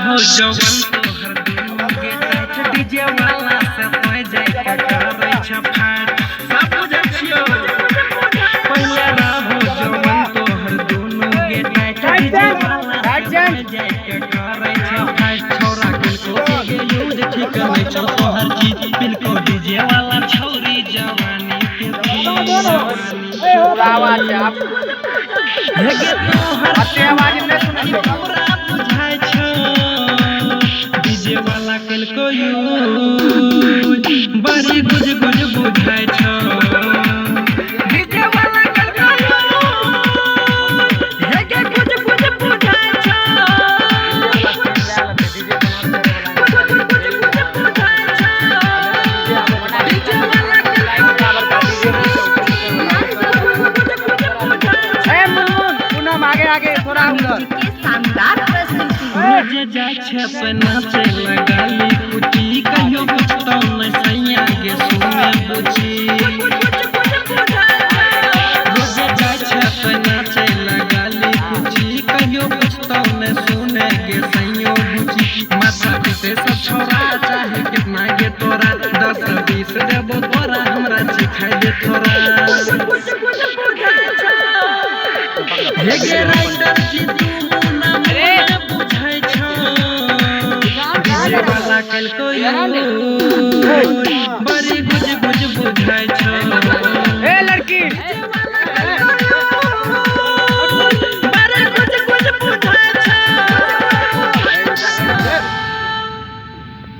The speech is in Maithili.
रहो जवन तोहर दुनू के टाइट, डीजे वाला से तोय जाय के करै छ फाइट। सब बुझै छियो। पहिले रहो जवन तोहर दुनू के टाइट, डीजे वाला से तोय जाय के करै छ फाइट। छौरा किनको के यूज ठीक नै छौ तोहर चीज, पिलको डीजे वाला छौरी जवानी के चीज। आवाज छै आब। हे गे तोहर अते आवाज नहि सुनै छै। पूरा बुझाइ छौ, डीजे वाला कलको यूज बड़ी गुज गुज बुझाइ छौ। डीजे वाला कलको यूज हे गे गुज गुज बुझाइ छौ, गुज गुज गुज गुज बुझाइ छौ। डीजे वाला कलको गुज गुज गुज बुझाइ छौ। ए मुनमुन, पूनम, आगे आगे थोड़ा उधर। के शानदार प्रस्तुति। रोज जाइ छै से नाचे लगाली कुची, कहियो बुझतौ नै सैया गे सुने बुची। रोज जाइ छै से नाचे लगाली कुची, कहियो बुझतौ नै सुने गे सैयो बुची। माथा पीटे सब छोरा चाहे कितना गे तोरा, 10 20 देबो तोरा, हमरा सिखाइ दे थोड़ा। हे गे राइटर जी तू मुना मुना बुझाइ छौ, डीजे वाला कलको यूज बड़ी